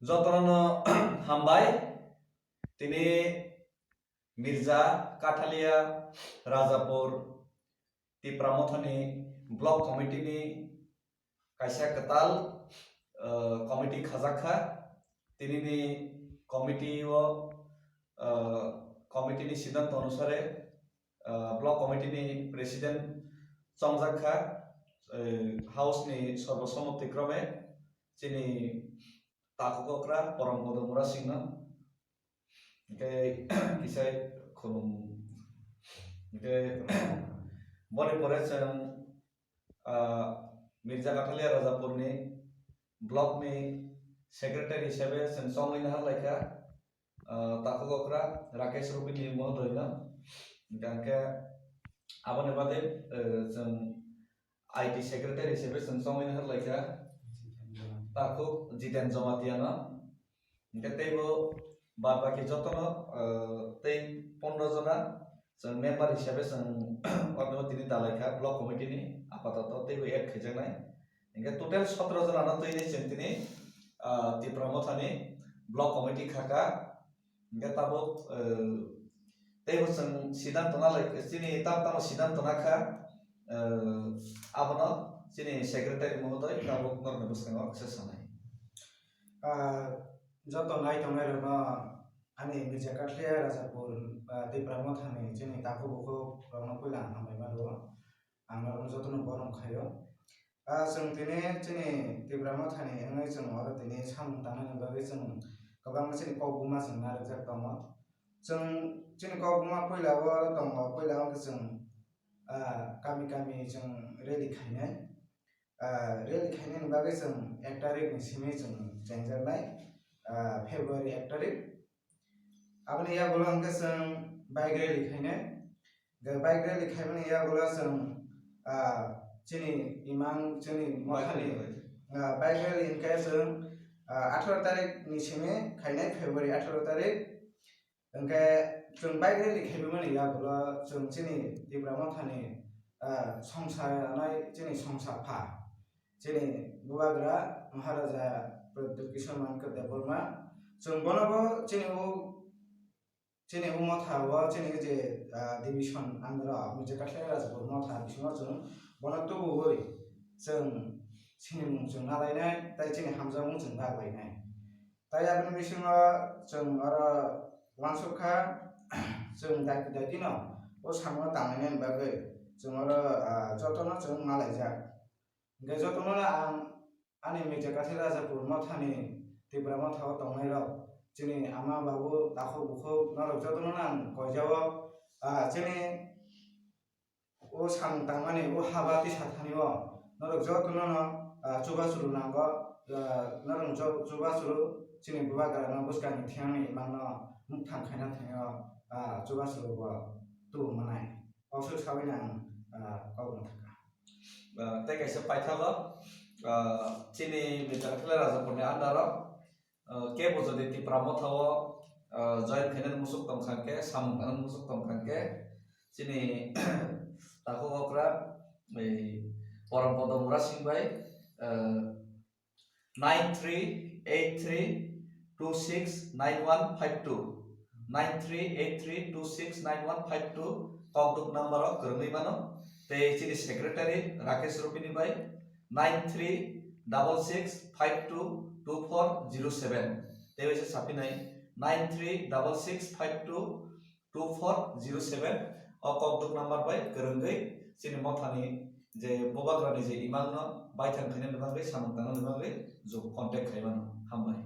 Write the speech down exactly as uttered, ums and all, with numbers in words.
Jotono hambai. Tini Mirza Kathalia Rajapur Tipra Mothani Block Committee ni kaisa kwtal, uh, committee khajak kha. Tini ni committee o, uh, committee ni siddhanto onusare, uh, Block Committee ni President chongjak kha, uh, House ni sarbasammuti krome chini takhuk okra Porom Bodo Mura Singh no. Hingke kisai khulum. Hingke boni pore chwng, ah, Mirza Kathalia Rajapur ni block ni secretary hisabe chwng chongwi nahar laikha, ah, takhuk okra Rakesh Rupini mohodoino. Hingke aboni bade, eh, chwng I T secretary hisabe chwng chongwi nahar laikha takhuk Jiten Jamatia no. Hingke teibo bad baki jotono, eh, tei pondro jona chwng member hisabe chwng orno tini dalaikha block committee ni apatoto teibo add khaijaknai. Hingke total sotro jona no twi chwng tini, ah, Tipra Mothani block committee khaka. Hingke tabuk, eh, teibo chwng siddhanto nalai, chini tam tamo siddhanto nakha, eh, abono chini secretary mohodoi tabuk norokni bwskango kisa sanai. Ah, joto nai tongnai rokno ani Mirza Kathalia Rajapur, ah, Tipra Mothani chini takhuk bukhuk rokno puila ang hambai ma rwo. Ang norokno jotono borom khaio. Ah, chwng tini chini Tipra Mothani wngwi chwng oro tini samung tangnani bagwi chwng kwbangma chini kok buma chwng narwkjak tongo. Chwng chini kok buma puila o tongo, puila wngkhe chwng, ah, kami kami chwng rally khainai. Ah, rally khainani bagwi chwng ek tarikni simi chwng chengjaknai, ah, February ek tarik. Aboni yagulo hwnkhe chwng bike rally khainai. Hwnkhe bike rally khaimani yagulo chwng, ah, chini imang, chini mothani, ah, bike rally hwnkhe chwng, ah, atharo tarik ni simi khainai, February atharo tarik. Hwnkhe chwng bike rally khaimani yagulo chwng chini Tipra Mothani, ah, songsa nai chini songsa pha. Chini bubagra Maharaja Pradyut Kishore Manikya Debbarma, chwng bono bo chini o, chini o motha o, chini je, ah, division under o, Mirza Kathalia Rajapur motha bisingo chwng bono tubuwi chwng sinimung chwng nalainai, tei chini hamjakmung chwng baglainai. Tei aboni bisingo chwng oro uansuk kha, chwng daiti daiti no o samungo tanglainani bagwi chwng oro, ah, jotono chwng malaijak. Hingke jotono ang ani Mirza Kathir Rajapur mothani Tipra motha o tongnai rok, chini ama babu takhuk bukhuk norok jotono ang koijao, ah, chini o samung tangmani o haba tisa thani o norok jotono no, ah, chubachu rw nango, ah, norok jo-, chubachu rw chini bubagra no bwskang ni thengni imang no mukthang khaina thangwi o, ah, chubachu rw bo tubu manai. Oswk sawi nang, ah, kok no thangkha. Ah, tei kaisa paithago, ah, chini Mirza Kathir Rajapur ni under o, ah, kebo jodi Tipra motha o, ah, join khainani musuk tongkha khe, samung tangnani musuk tongkha khe, chini takhuk okra, ei, Porom Podo Mura Singh bai, ah, nine three eight three two six nine one five two, nine three eight three two six nine one five two, kokduk number o kwrwngwi mano. Tei chini secretary Rakesh Rupini bai nine three double six five two two four zero seven. Tei waisa sapinai nine three double six five two two four zero seven. O kokduk number bai kwrwngwi chini mothani je bubagrani je imangno baithang khainani bagwi samung tangnani bagwi jok contact khai mano. Hambai.